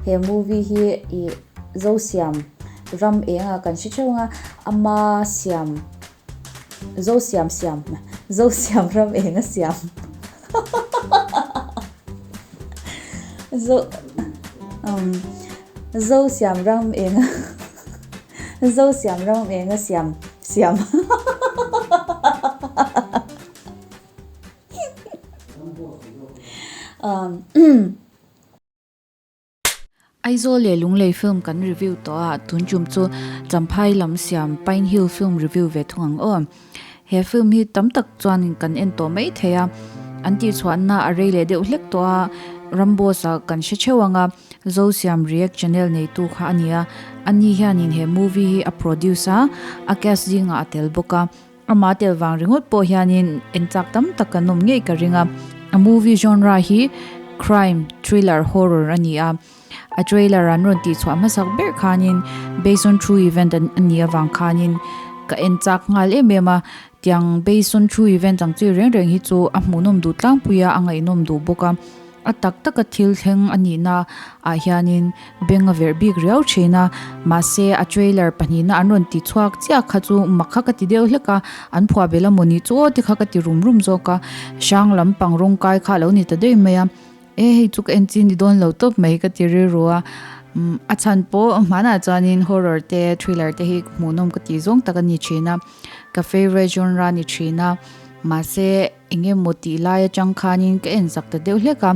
He movie hi ih Zosiam ram eng ah kan hre theuh ang a, ama siam Zosiam siam Zosiam ram eng a siam Zo umm Zosiam ram eng a Zosiam ram eng a siam siam umm. Aizawl leh Lunglei film kan review tawh a, tun tum chu Champhai lam siam Pine Hill film review ve thung ang aw. He film hi tam tak chuanin kan en tawh mai thei a, an tihchhuahna a rei leh deuh hlek tawh a, Ramboss ah kan hre theuh ang a, Zosiam React channel neitu kha a ni a, ani hianin he movie hi a produce a, a cast zingah a tel bawk a. Amah tel vang ringawt pawh hianin eng chak tam tak kan awm ngei ka ring a. A movie genre hi crime, thriller, horror a ni a. A trailer an rawn tihchhuah hmasak ber khanin based on true event a nih avang khanin ka en chak nghal em em a. Tiang based on true event ang chi reng reng hi chu a hmuhnawm duh tlangpui a, a ngaihnawm duh bawk a. A tak taka thil thleng a nihna ah hianin beng a verh bik riau thin a, mahse a trailer pahnihna an rawn ti chhuak chiah kha chu mak kha ka ti deuh hlek a, an phuah belh a mawni chu aw te kha ka ti rum rum zawk a, hrang lampang rawng kai kha a lo ni ta daih mai a, e hei chu ka en chi ni dawn lo tawp mai ka ti rilru a, a chhan pawh hmanah chuanin horror te thriller te hi hmuhnawm ka tih zawng tak a ni thin a, ka favourite genre a ni thin a, mahse. Eng emaw tih lai atang khanin ka en zak ta deuh hlek a,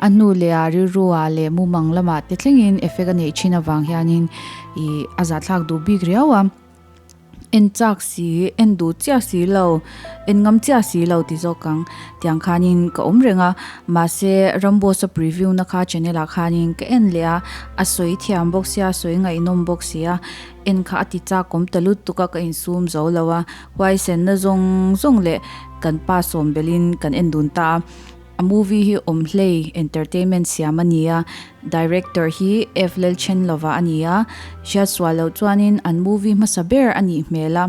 a hnu leh ah rilru ah leh mumang lamah te thlengin effect a neih thin avang hianin ih a zahthlak duh bik riau a, en chak si en duh chiah si lo en ngam chiah si lo ti zawk ang tiang khanin ka awm reng a, mahse Ramboss a preview na kha channel ah khanin ka en leh a, a sawi thiam bawk sia a sawi ngaihnawm bawk si a. En kha a ti chak awm ta lutuk a, ka insum zo lo a, huaisenna zawng zawng leh kan pa sawm belhin kan en dun ta a. A movie hi Awmhlei Entertainment siam a ni a, director hi F Lelchenlova a ni a, hriatsual loh chuanin an movie hmasa ber a nih hmel a.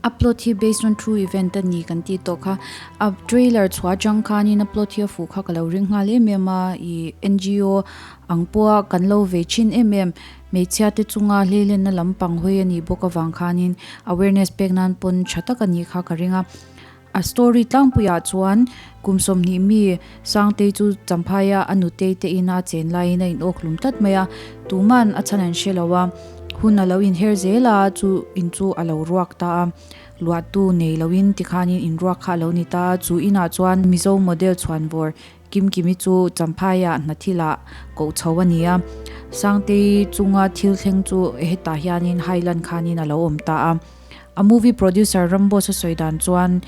A plot hi based on true event a ni kan tih tawh kha, a trailer chhuah atang khanin a plot hi a fuh kha ka lo ring nghal em em a, ih NGO ang pawha kan lo ve thin em em. Hmeichhia te chunga hleilenna lampang hawi a nih bawk avang khanin awareness pek nan pawn tha tak a nih kha ka ring a. A story tlangpuiah chuan kum 20 mi Sangtei chu Champhaia a nutei te ina chen laiin a inawk hlum tlat mai a, tuman a chhan an hre lo a, hun a lo inher zel a, chu in chu a lo ruak ta a, luahtu nei loin tikhanin inruak kha a lo ni ta a, chu inah chuan Mizo model chhuanvawr Kimkimi chu Champhaiah hnathilah koh chho a ni a, Sangtei chunga thil thleng chu hetah hianin Highland khanin a lo awm ta a. A movie producer Ramboss a sawi dan chuan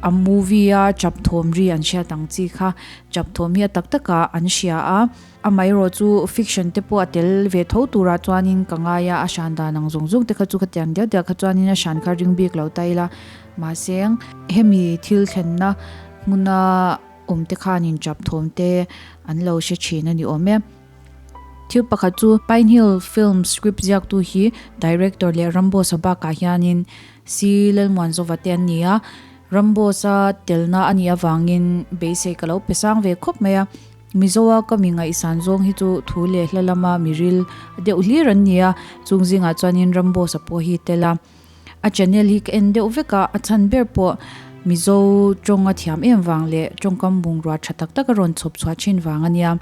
a movie a chap thawm ri an hriat ang chi kha chap thawm hi a tak takah an hria a, amaherawh chu fiction te pawh a tel ve tho turah chuanin ka ngai a, a hran dan ang zawng zawng te kha chu khatiang diak diak kha chuanin a hran kha ring bik lo ta ila mahse hemi thil thlenna hmuna Awm te khanin tap thawm te an lo hre thin a ni awm e. Thil pakhat chu Pine Hill film script ziaktu hi director leh Ramboss-a bakah hianin C Lalmuanzova te an ni a, Ramboss-a telna a nih avangin beisei ka lo pe sang ve khawp mai a. Mizoa ka mi ngaihsan zawng hi chu thu leh hla lama miril deuh hlir an ni a, chung zingah chuanin Ramboss-a pawh hi tel a. A channel hi ka en deuh vek a, a chhan ber pawh Mizo tawng a thiam em vang leh tawngkam bungrua tha tak tak a rawn chhawp chhuah thin vang a nia.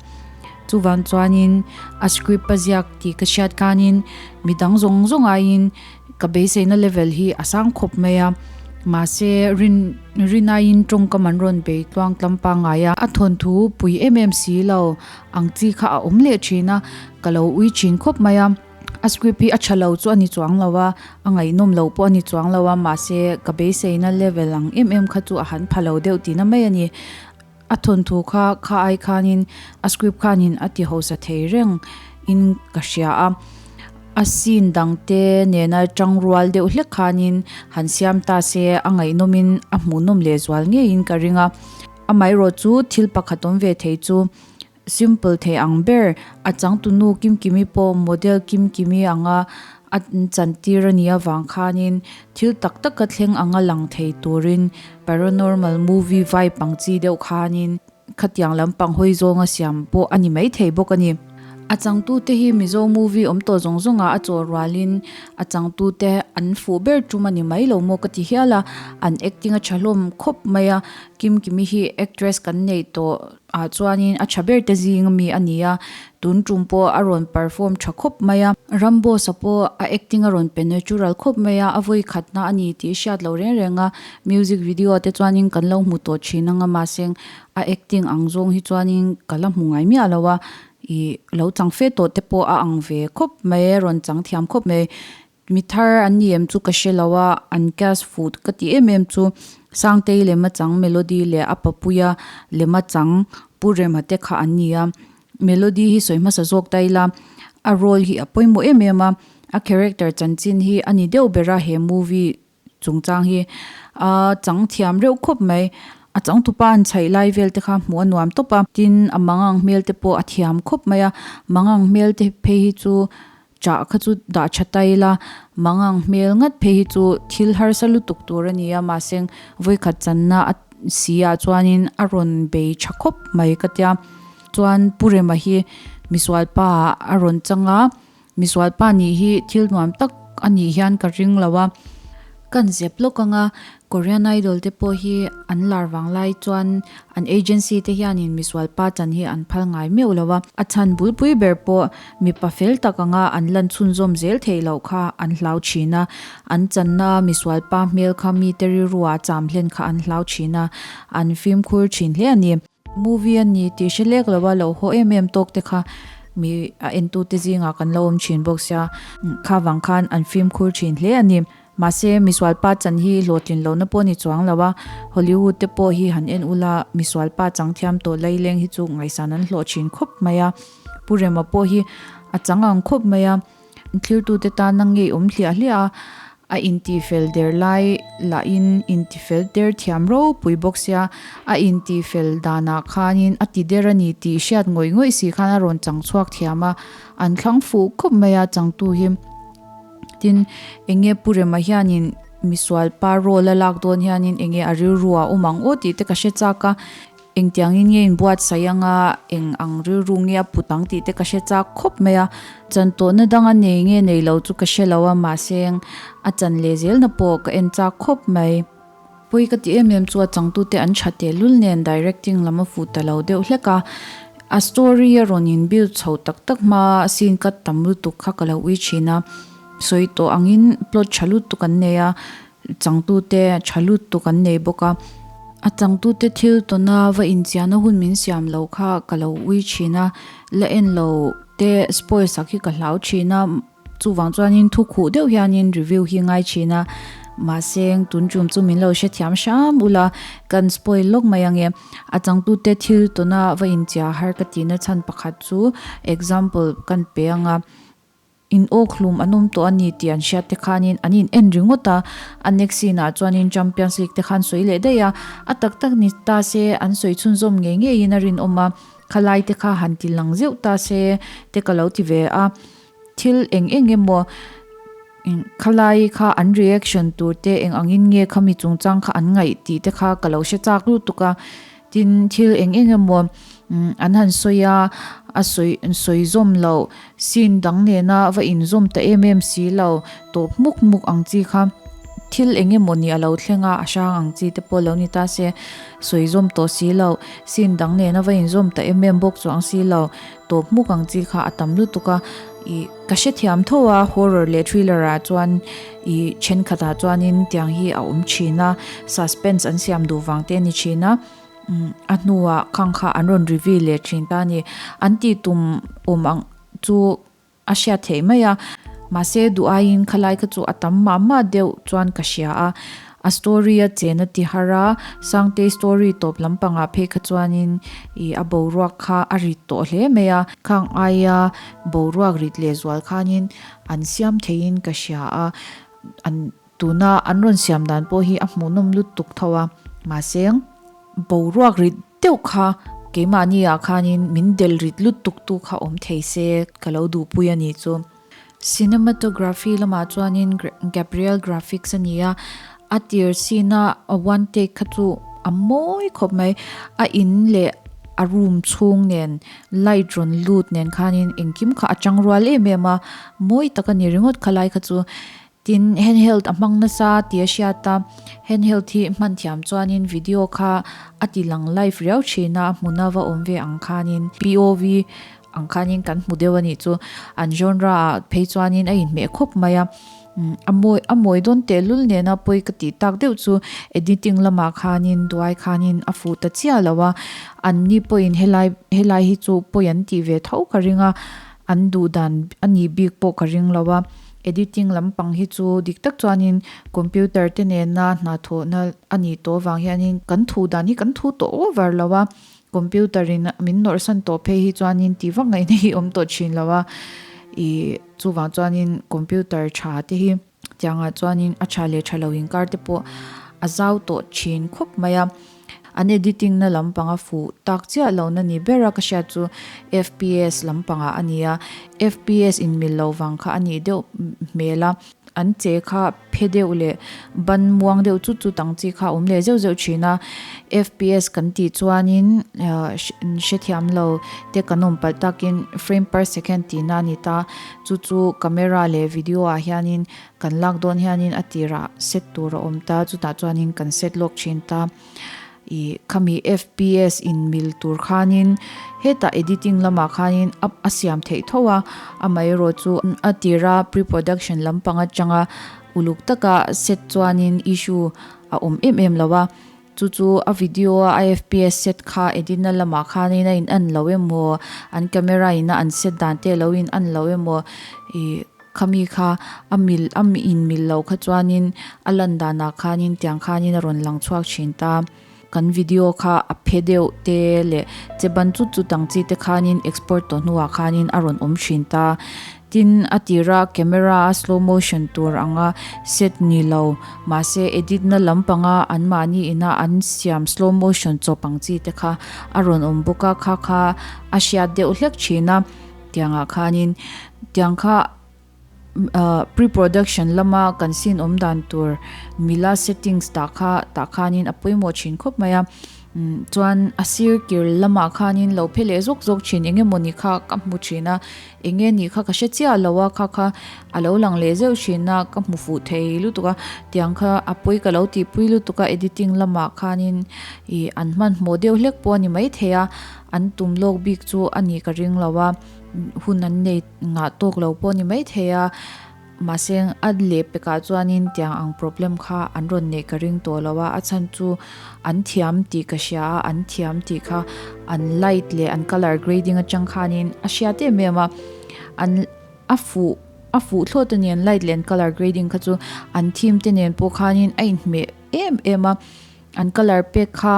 Chuvang chuanin a script a ziak tih ka hriat khanin midang zawng zawng aiin ka beiseina level hi a sang khawp mai a, mahse rin rin aiin tawngkam an rawn bei tluang tlam pangngai a, a thawnthu pui em em si lo ang chi kha a awm leh thin a, ka lo ui thin khawp mai a. A script hi a tha lo chu a ni chuang lo a, a ngaihnawm lo pawh a ni chuang lo a, mahse ka beiseina level ang em em kha chu a han pha lo deuh tihna mai a ni. A thawnthu kha kha ai khanin a script khanin a ti hausa thei reng in ka hria a, a scene dang te nena tang rual deuh hlek khanin han siam ta se a ngaihnawmin a hmuhnawm lehzual ngeiin ka ring a. Amaherawh chu thil pakhat awm ve thei chu. Simple thei ang ber, a changtunu Kimkimi pawh model Kimkimi anga a chantir a nih avang khanin thil tak taka thleng anga lang thei turin paranormal movie vibe ang chi deuh khanin khatiang lampang hawi zawnga siam pawh a ni maithei bawk a ni. A changtute hi Mizo movie awm tawh zawng zawngah a chaw rualin a changtute an fuh ber tum a ni mai lo maw ka ti hial a, an acting a tha hlawm khawp mai a, Kimkimi hi actress kan neih tawh ah chuanin a tha ber te zing ami a ni a, tun tum pawh a rawn perform tha khawp mai a, Ramboss-a pawh a acting a rawn pe natural khawp mai a, a vawi khatna a ni tih hriat loh reng reng a, music video te chuanin kan lo hmu tawh thin ang a mahse a acting ang zawng hi chuanin ka la hmu ngai miah lo a, ih lo chang fe tawh te pawh a ang ve khawp mai a rawn chang thiam khawp mai. Mi thar an ni em chu ka hre lo a, an cast fuh ka ti em em chu Sangtei lema chang Melody leh a papuia lema chang Pu Rema te kha an ni a. Melody hi sawi hmasa zawk ta ila a role hi a pawimawh em em a, a character chanchin hi a ni deuh ber a he movie chungchang hi a chang thiam reuh khawp mai. A changtupa an chhaih lai vel te kha hmuh a nuam tawp a, tin a mangang hmel te pawh a thiam khawp mai a, mangang hmel te phei hi chu Chah kha chu dah tha ta ila, mangang hmel ngat phei hi chu thil harsa lutuk tur a ni a, mahse vawikhat channa a si ah chuanin a rawn bei tha khawp mai ka tia. Chuan Pu Rema hi misualpa ah a rawn chang a, misualpa nih hi thil nuam tak a nih hian ka ring lo a. Kan zep lawk ang a, Korean Idol te pawh hi an lar vang lai chuan an agency te hianin misual pa chan hi an phal ngai meuh lo a, a chhan bulpui ber pawh mipa fel tak anga an lan chhunzawm zel theih loh kha an hlau thin a, an channa misual pa hmel kha mite rilruah cham hlen kha an hlau thin a, an fimkhur thin hle a ni. Movie a ni tih hre lek lo a, lo haw em em tawk te kha mi a entute zingah kan lo awm thin bawk sia, kha vang khan an fimkhur thin hle a ni. Mahse, misual pa chan hi hlawhtlin lohna pawh a ni chuang lo a, Hollywood te pawh hi han en ula, misual pa chang thiam tawh laileng hi chu ngaihsan an hlawh thin khawp mai a, Pu Rema pawh hi a chang ang khawp mai a, thlirtute tana ngeiawm hliah hliah a, a intifel der lai lahin intifel der thiam ropui bawk sia, a intifel danah khanin a ti der a ni tih hriat ngawih ngawih si khan a rawn chang chhuak thiam a, an thlang fuh khawp mai a changtu hi. Tin, enge Pu Rema hianin misual pa role a lak dawn hianin enge a rilru a awm ang aw tih te ka hre chak a, engtiangin nge inbuatsaih anga eng ang rilru nge a put ang tih te ka hre chak khawp mai a. Chan tawhna dang a nei nge nei lo chu ka hre lo a, mahse a chan leh zelna pawh ka en chak khawp mai. Pawi ka ti em em chu a changtute an tha tehlul nen directing lam a fuh ta lo deuh hlek a, a story a rawn in build chho tak tak hma a scene cut tam lutuk kha ka lo ui thin a, sawi tawh angin plot tha lutuk an nei a, changtute tha lutuk an nei bawk a, a changtute thil tawna va inchiahna hun min siam lo kha ka lo ui thin a, la en lo te spoil sak hi ka hlau thin a. Chuvang chuanin thu khuh deuh hianin review hi ngai thin a, mahse tun tum chu min lo hrethiam hram ula, kan spoil lawk mai ange. A changtute thil tawna va inchia har ka tihna chhan pakhat chu example kan pe anga, in awk hlum an awm tawh a ni tih an hriat te khanin an in en ringawt a, a next scene ah chuanin Champions League te khan sawi leh daih a, a tak tak ni ta se an sawi chhunzawm ngei ngeiin a rinawm a, khalai te kha han ti lang zeuh ta se te ka lo ti ve a. Thil eng eng emaw khalai kha an reaction tur te eng angin nge khami chungchang kha an ngaih tih te kha ka lo hre chak lutuk a. Tin, thil eng eng emaw an han sawi a, a sawi sawi zawm loh scene dang nena va inzawm ta em em si lo tawp hmuk hmuk ang chi kha thil eng emaw ni a lo thleng a, a hrang ang chi te pawh lo ni ta se sawi zawm tawh si lo, scene dang nena va inzawm ta em em bawk chuang si lo. Tawp hmuk ang chi kha a tam lutuk a, ih ka hrethiam tho a horror leh thriller ah chuan ih thenkhat ah chuanin tiang hi a awm thin a, suspense an siam duh vang te a ni thin a, umm a hnuah khang kha an rawn reveal leh thin ta a ni, an tih tum awm ang chu a hriat theih mai a, mahse duh aiin khalai kha chu a tam mah mah deuh chuan ka hria a, a story a chen a ti har a, Sangtei story tawp lampangah phei kha chuanin ih a boruak kha a rit tawh hle mai a, khang aia boruak rit leh zual khanin an siam theiin ka hria a, an tuna an rawn siam dan pawh hi a hmuhnawm lutuk tho a, mahse boruak rit deuh kha keimahni ah khanin min del rit lutuk tu kha awm thei se ka lo duhpui a nih chu. Cinematography lamah chuanin Gabriel Graphics a ni a, a tir scene a one take kha chu a mawi khawp mai, a in leh. a room chhung nen light rawn lut nen khanin engkim kha a chang rual em em a mawi tak a ni ringawt khalai kha chu. Tin, handheld a hmang nasa tih a hriat a, handheld hi hman thiam chuanin video kha a ti lang live riau thin a, hmuna va awm ve ang khanin POV ang khanin kan hmu deuh a nih chu. An genre ah phei chuanin a inhmeh khawp mai a, a mawi a mawi dawn tehlul nena pawi ka tih tak deuh chu editing lamah khanin duai khanin a fuh ta chiah lo a, anni pawhin helai helai hi chu pawi an tih ve tho ka ring a, an duh dan a nih bik pawh ka ring lo a. Editing lampang hi chu dik tak chuanin computer te nena hnathawhna a nih tawh avang hianin kan thu dan hi kan thu tawh over lo a, computer in min nawrhsan tawh phei hi chuanin tih vak ngaihna hi awm tawh thin lo a, ih chuvang chuanin computer tha te hi tiangah chuanin a tha leh tha lo inkar te pawh a zau tawh thin khawp mai a. An editing na lampang a fuh tak chiah lo na ni ber a ka hriat chu fps lampang ah a ni a, fps in mil lo vang kha a nih deuh hmel a, an che kha phe deuh leh ban muang deuh chut chut ang chi kha a awm leh zeuh zeuh thin a, fps kan tih chuanin hrethiam lo te kan awm palh takin frame per second tihna a ni ta, chu chu camera leh video ah hianin Kan lak dawn hianin a tirah set tur a awm ta, chutah chuanin kan set lawk thin ta. Ih khami fps in mil tur khanin hetah editing lamah khanin a a siam theih tho a, amaherawh chu a tira pre-production lampang atanga uluk taka set chuanin issue a awm em em lo a. Chu chu a video a a fps set kha edit na lamah khanin a in an lo emaw an camera in a an set dan te alo in an lo emaw ih khami kha a mil a in mil loh kha chuanin a lan danah khanin tiang khanin a rawn lang chhuak thin ta kan video kha a phe deuh te leh che ban chut chut ang chi te khanin export tawh hnuah khanin a rawn awm thin ta. Tin, a tira camera a slow motion tur anga set ni lo, mahse edit na lampanga anmahni ina an siam slow motion chawp ang chi te kha a rawn awm bawk a, kha kha a hriat deuh hlek thin a, tiangah khanin tiang kha pre-production lama kan scene awm dan tur mila settings tah kha tah khanin a pawimawh thin khawp mai a. Chuan a sir kir lamah khanin lo phe leh zawk zawk thin eng emawni kha ka hmu thin a, eng nge nih kha ka hre chiah lo a, kha kha a lo lang leh zeuh thin a, ka hmu fuh thei lutuk a, tiang kha a pawi ka lo tihpui lutuk a, editing lamah khanin ih an hmanhmawh deuh hlek pawh a ni maithei a, an tum lawk bik chu a nih ka ring lo a, hun an nei ngah tawk lo pawh a ni maithei a. Mahse a leh pekah chuanin tiang ang problem kha an rawn neih ka ring tawh lo a, a chhan chu an thiam tih ka hria a, an thiam tih kha an light leh an colour grading atang khanin a hriat em em a, an a fuh a fuh thlawt a ni an light leh an colour grading kha chu an theme te nen pawh khanin a inhmeh em em a, an colour pek kha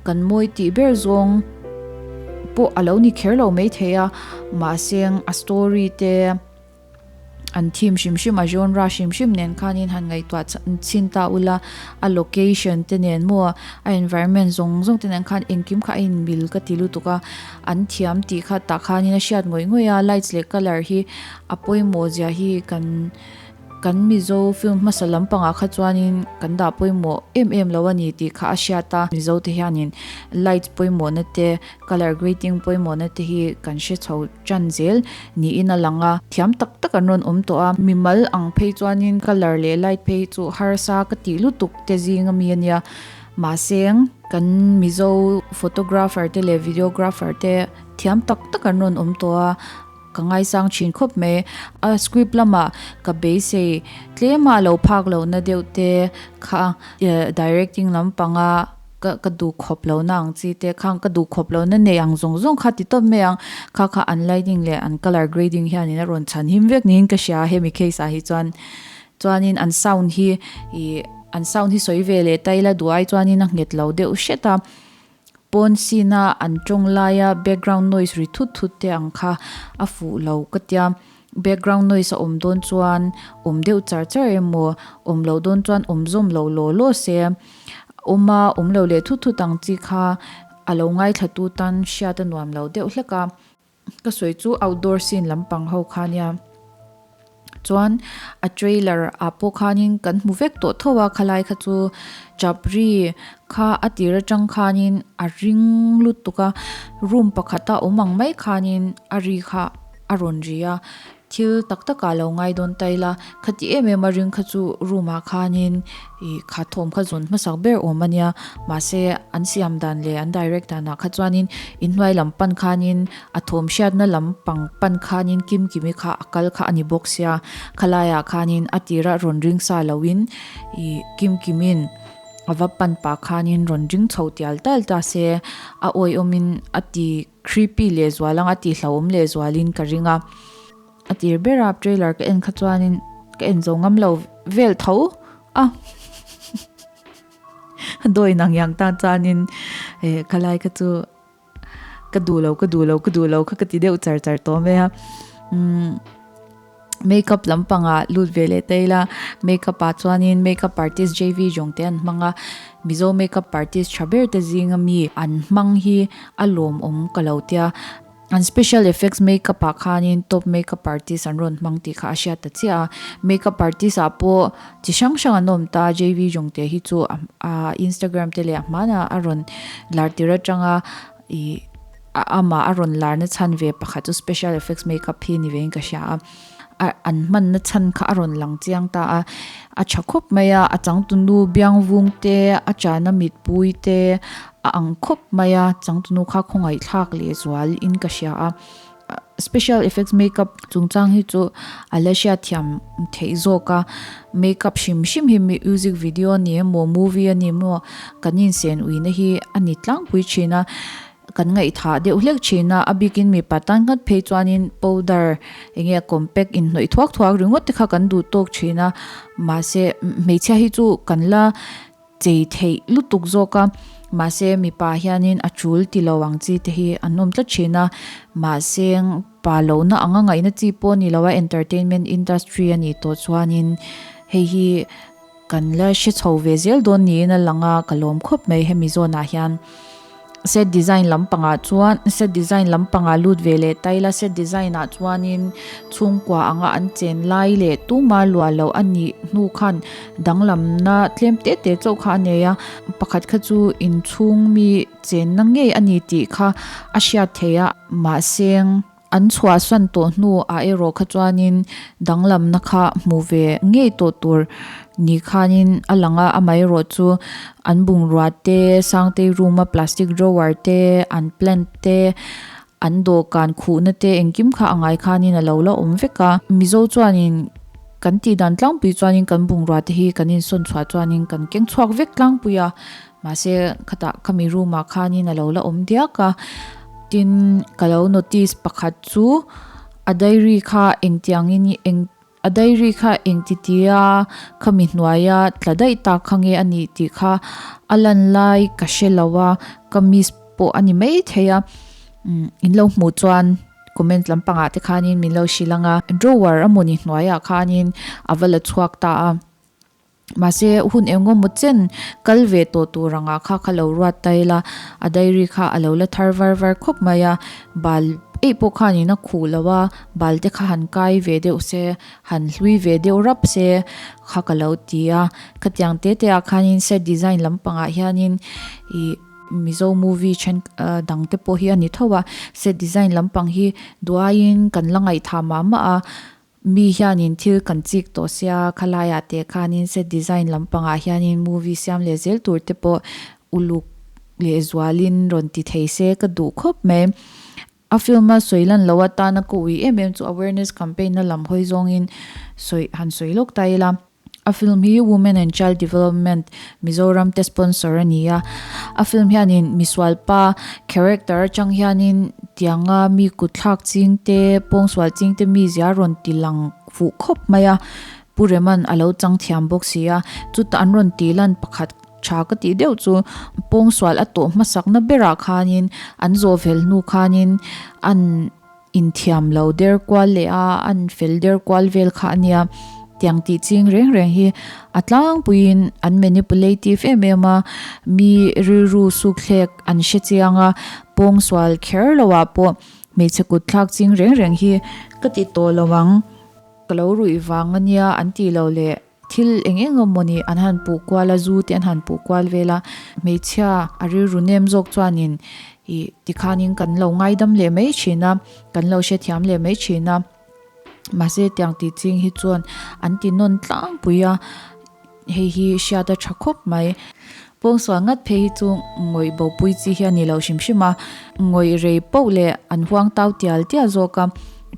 kan mawi tih ber zawng pawh a lo ni kher lo maithei a, mahse a story te. An theme hrim hrim a genre hrim hrim nen khanin han ngaihtuah chhin ta ula, a location te nen maw a environment zawng zawng te nen khan engkim kha a inmil ka ti lutuk a, an thiam tih kha tah khanin a hriat ngawih ngawih a, lights leh colour hi a pawimawh zia hi kan kan Mizo film hmasa lampangah kha chuanin kan dah pawimawh em em lo a ni tih kha a hriat a, Mizo te hianin lights pawimawhna te colour grading pawimawhna te hi kan hre chho ṭan zel niin a lang a, thiam tak tak an rawn awm tawh a, mimal ang phei chuanin colour leh light phei chu harsa ka tih lutuk te zing ami a nia, mahse kan Mizo photographer te leh videographer te thiam tak tak an rawn awm tawh a, ka ngaisang thin khawp mai, a script lamah ka beisei tlem a lo phak lohna deuh te kha directing lampanga. Ka ka duh khawp lo na ang chi te khang ka duh khawp lo na nei ang zawng zawng kha ti tawp mai ang kha kha an lighting leh an colour grading hianin a rawn chhan him vek niin ka hria a hemi case ah hi chuan chuanin an sound hi ih an sound hi sawi ve leh ta ila duh ai chuanin a nghet lo deuh hret a pawn scene a an tawng laia background noise ri thut thut te ang kha a fuh lo ka tia background noise a awm dawn chuan awm deuh char char emaw awm loh dawn chuan awm zawm loh law law se. Awm a, awm lo leh thut thut ang chi kha a lo ngaithla tu tan hriat a nuam lo deuh hlek a. Ka sawi chu outdoor scene lampang ho kha nia. Chuan a trailer ah pawh khanin kan hmu vek tawh tho a khalai kha chu chapri kha a tir atang khanin a ring lutuk a room pakhata awm ang mai khanin a ri kha a rawn ri a. Thil tak tak ah lo ngai dawn ta ila, khati em em a ring kha chu room ah khanin ih kha thawm kha zawn hmasak ber awm a nia, mahse an siam dan leh an direct dan ah kha chuanin inhnuai lam pan khanin a thawm hriatna lam pang pan khanin kim kimi kha a kal kha a ni bawk sia, khalai ah khanin a tira rawn ring sa lo in ih kim kimin a va pan pah khanin rawn ring chho tial tal ta se a awihawmin a ti. Creepy lehzual ang a tih hlauhawm lehzualin ka ring a. A tir bera trailer ka en kha chuanin ka en zo ngam lo vel tho a. Dawi nang yang tan chuanin eh khalai kha chu ka duh lo ka duh lo ka duh lo kha ka ti deuh char char tawh mai a. Umm makeup lampangah lut ve leh ta ila makeup ah chuanin makeup artist J_V zawng te an hmang a Mizo makeup artist tha ber te zinga mi an hmang hi a lawmawm ka lo tia an special effects makeup ah khanin top makeup artist an rawn hmang tih kha a hriat ta chiah a makeup artist ah pawh chi hrang hrang an awm ta J_V zawng te hi chu a instagram te leh a hmanah a rawn lar tir atanga ih amah a rawn larna chhan ve pakhat chu special effects makeup hi ni vein ka hria a a an hmanna chhan kha a rawn lang chiang ta a a tha khawp mai a a changtunu biang vung te a chana mitpui te a ang khawp mai a changtunu kha khawngaih thlak leh zual in ka hria a special effects makeup chungchang hi chu a la hriat thiam theih zawk a makeup hrim hrim hi music video a ni emaw movie a ni emaw kan insen uina hi a ni tlangpui thin a kan ngaihthah deuh hlek thin a a bikin mipa tan nghat phei chuanin powder enge compact inhnawih thuak thuak ringawt te kha kan duh tawk thin a mahse hmeichhia hi chu kan la chei theih lutuk zawk a, mahse mipa hianin a tul ti lo ang chi te hi an awm tlat thin a, mahse pa lohna anga ngaihna chi pawh a ni lo a, entertainment industry a nih tawh chuanin hei hi kan la hre chho ve zel dawn niin a lang a, ka lawm khawp mai hemi zawnah hian. Set design lampangah chuan set design lampangah lut ve leh ta ila set design ah chuanin chhungkua anga an chen lai leh tuma luah loh a nih hnu khan danglamna tlem te te chauh kha a nei a pakhat kha chu inchhung mi chenna ngei a ni tih kha a hriat theih a mahse An chhuahsan tawh hnu ah erawh kha chuanin danglamna kha hmu ve ngei tawh tur ni khanin a lang a, amaherawh chu an bungrua te, Sangtei room a plastic drawer te, an plant te, an dawhkan khuhna te engkim kha a ngai khanin a lo la awm vek a. Mizo chuanin kan tih dan tlangpui chuanin kan bungrua te hi kan insawn chhuah chuanin kan keng chhuak vek tlangpui a. Mahse khatah khami room ah khanin a lo la awm diak a, tin ka lo notice pakhat chu a diary kha engtiangin eng a diary kha engti tia khami hnuaia tla daih tak kha nge a nih tih kha a lan lai ka hre lo a, ka miss pawh a ni maithei a, umm in lo hmuh chuan comment lampangah te khanin min lo hrilh ang a, drawer a mawni hnuaiah khanin a va la chhuak ta a. Mahse, hun engemaw chen kal ve tawh tur angah kha kha lo ruat ta ila, a diary kha a lo la thar var var khawp mai a, bal eih pawh khanin a khuh lo a, bal te kha han kai ve deuh se, han hlui ve deuh rap se kha ka lo ti a. Khatiang te te ah khanin set design lampangah hianin ih Mizo movie then dang te pawh hi a ni tho a, set design lampang hi duaiin kan la ngaihthah mah mah a. Mi hianin thil kan chik tawh sia, khalaiah teh khanin set design lampangah hianin movie siam leh zel tur te pawh uluk leh zualin rawn ti thei se ka duh khawp mai. A film a sawi lan loh atana ka ui em em chu awareness campaign na lam hawi zawngin sawi han sawi lawk ta ila. A film hi Women and Child Development Mizoram te sponsor a ni a. A film hianin misualpa character atang hianin tianga mi kutthlak ching te, pawngsual ching te mizia rawn ti lang fuh khawp mai a. Pu Reman a lo chang thiam bawk si a. Chutah an rawn tih lan pakhat tha ka tih deuh chu pawngsual a tawh hmasakna berah khanin an zawh vel hnu khanin an Inthiam lo der kual leh a, an fel der kual vel kha a nia. Tiang tih ching reng reng hi a tlangpuiin an manipulative em em a, mi rilru sukthlek an hre chiang a, pawngsual kher loah pawh hmeichhe kutthlak ching reng reng hi ka ti tawh lo ang. Ka lo ruih vang a nia an tih loh leh thil eng eng emaw ni an han puh kual a, zu te an han puh kual vel a, hmeichhia a rilru nem zawk chuanin ih tikhanin kan lo ngaidam leh mai thin a, kan lo hrethiam leh mai thin a. Mahse tiang tih ching hi chuan an ti nawn tlangpui a, hei hi hriat a tha khawp mai. Pawngsual ngat phei hi chu ngawih bopui chi hi a ni lo hrim hrim a, ngawih rei poh leh an huang tau tial tial zawk a,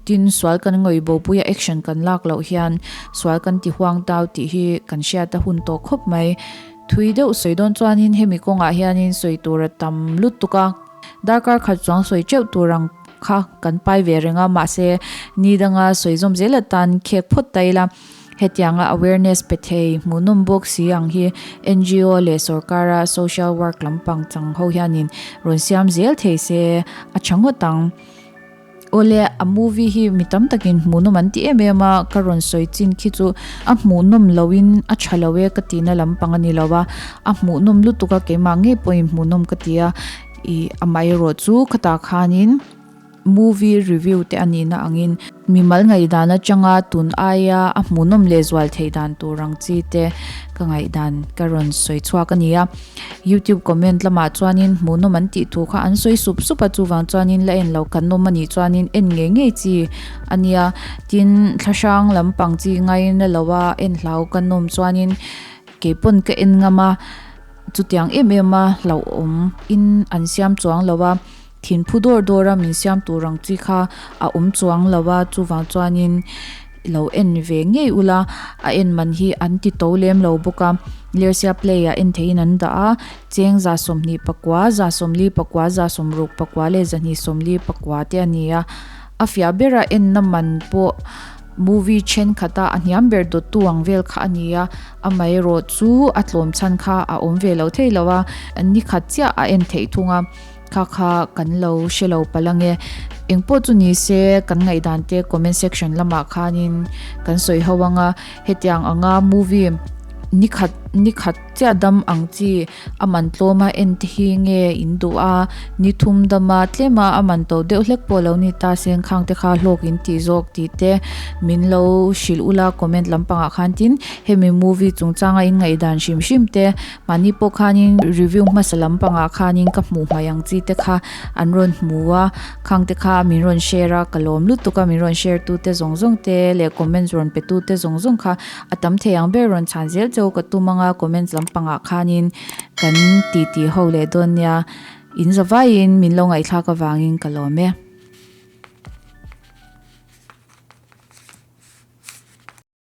tin sual kan ngawih bopui a action kan lak loh hian sual kan ti huang tau tih hi kan hriat a hun tawh khawp mai. Thui deuh sawi dawn chuanin hemi kawngah hianin sawi tur a tam lutuk a. Darkar khat chuang sawi teuh tur ang kha kan pai ve reng a, mahse ni danga sawi zawm zel atan khek phawt ta ila, hetianga awareness pe thei hmuhnawm bawk si ang hi NGO leh sorkara social work lampang chang ho hianin rawn siam zel thei se a tha ngawt ang. Awle, a movie hi mi tam takin hmuhnawm an ti em em a, ka rawn sawi chin khi chu a hmuhnawm loin a tha lo e ka tihna lampang a ni lo a, a hmuhnawm lutuk a keimah ngei pawhin hmuhnawm ka ti a, ih amaherawh chu khatah khanin movie review te a nihna angin mimal ngaihdan atanga tun aia a hmuhnawm lehzual theih dan tur ang chi te ka ngaihdan ka rawn sawi chhuak a ni a. Youtube comment lamah chuanin hmuhnawm an tih thu kha an sawi sup sup a, chuvang chuanin la en lo kan awm a nih chuanin en ngei ngei chi a nia. Tin, thlahrang lampang chi ngaina lo a en hlau kan awm chuanin keipawn ka en ngam a, chutiang em em a hlauhawm in an siam chuang lo a, thin phu dawr dawr a min siam tur ang chi kha a awm chuang lo a, chuvang chuanin lo en ve ngei ula, a en man hi an ti to lem lo bawk a, Lersia play ah en theihin an dah a, cheng 25, 40 pakua, 60 pakua leh 240 pakua te a ni a, a fiah bera enna man pawh movie thenkhat a a hniam ber dawttu ang vel kha a ni a, amaherawh chu a tlawm chhan kha a awm ve lo thei lo a, ni khat chiah a en theih thung a. Kha kha kan lo hre lo palh ange. Engpawh chu ni se kan ngaihdan te comment section lamah khanin kan sawi ho anga hetiang anga movie ni khat ni khat chiah dam ang chi a man tlawm a en te hi nge in duh a ni thum dama tlem a a man to deuh hlek pawh lo ni ta seng khang te kha hlawk in tih zawk tih te min lo hrilh ula comment lampangah khan tin hemi movie chungchanga in ngaihdan hrim hrim te Mahni pawh khanin review hmasa lampangah khanin ka hmuh hmaih ang chi te kha an rawn hmu a, khang te kha min rawn share a, ka lawm lutuk a, min rawn share tu te zawng zawng te leh comments rawn pe tu te zawng zawng kha a tam thei ang ber rawn chhan zel cheu ka tum ang a, comments lampangah khanin kan titi ho leh dawn nia, in zavaiin min lo ngaihthlak avangin ka lawm e.